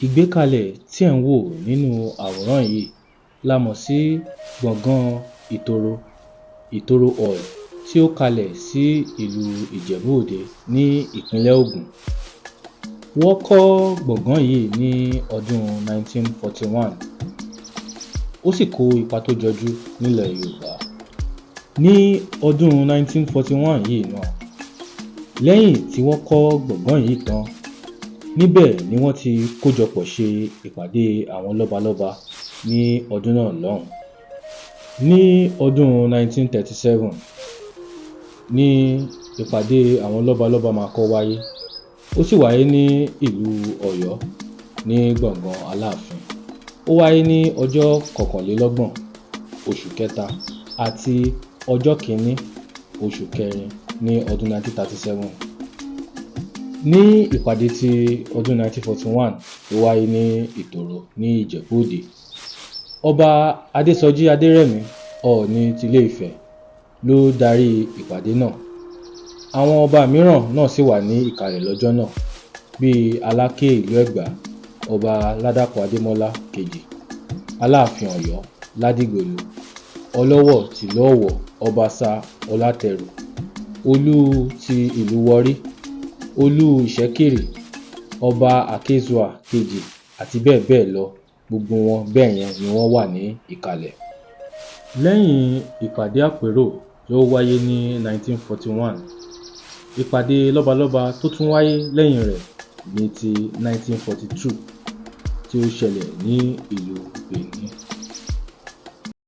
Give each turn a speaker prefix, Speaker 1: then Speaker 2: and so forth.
Speaker 1: Ìgbékalẹ̀ tí ẹ̀ ń wò nínú àwòrán yìí la mọ̀ sí gbọ̀gán Ìtoro, Ìtoro Hall, tí ó kalẹ̀ sí ìlú Ìjẹ̀bú Òde ní ìpínlẹ̀ Ògùn. Wọ́n kọ́ gbọ̀gán yìí ní ọdún 1941, ó sì kó ipa tó jọjú nílẹ̀ Yorùbá. Ní ọdún 1941 yìí náà, lẹ́yìn tí wọ́n kọ́ gbọ̀gán yìí tán, níbẹ̀ ni wọ́n ti kójọpọ̀ ṣe ìpàdé àwọn lọ́balọ́ba ní ọdún náà lọ́hùn-ún. Ní ọdún 1937 ní ìpàdé àwọn lọ́balọ́ba máa kọ́ wáyé, ó sì wáyé ní ìlú Ọ̀yọ́ ní gbọ̀ngàn Aláàfin. Ó wáyé ní ọjọ́ 21 oṣù kẹta àti ọjọ́ 1 oṣù kẹrin ní ọdún 1937. Ní ìpàdé ti ọdún 1941 tó wáyé ní Ìtòrò ní Ìjẹ̀bú Òde, Ọba Adésọjí Adérẹ̀mí, Ọọ̀ni tilé Ifẹ̀, ló darí ìpàdé náà. Àwọn ọba mìíràn náà sì wà ní ìkàlẹ̀ lọ́jọ́ náà, bíi Aláké ìlú Ẹ̀gbá, Ọba Ládàpọ̀ Adémọ́lá kejì, Aláàfin Ọ̀yọ́ Ládìgbòlù, Ọlọ́wọ̀ tìlú Ọ̀wọ̀, Ọba Sir Ọlátẹrù, Olú ti ìlú Warri, Olú Ìṣẹ́kìrì, Ọba Akézuà kejì àti bẹ́ẹ̀ bẹ́ẹ̀ lọ. Gbogbo wọn bẹ́yẹn ni wọ́n wà ní ìkàlẹ̀. Lẹ́yìn ìpàdé àpérò tó wáyé ní 1941, ìpàdé lọ́balọ́ba tó tún wáyé lẹ́yìn rẹ̀ ní ti 1942 tí ó ṣẹlẹ̀ ní ìlú Benin.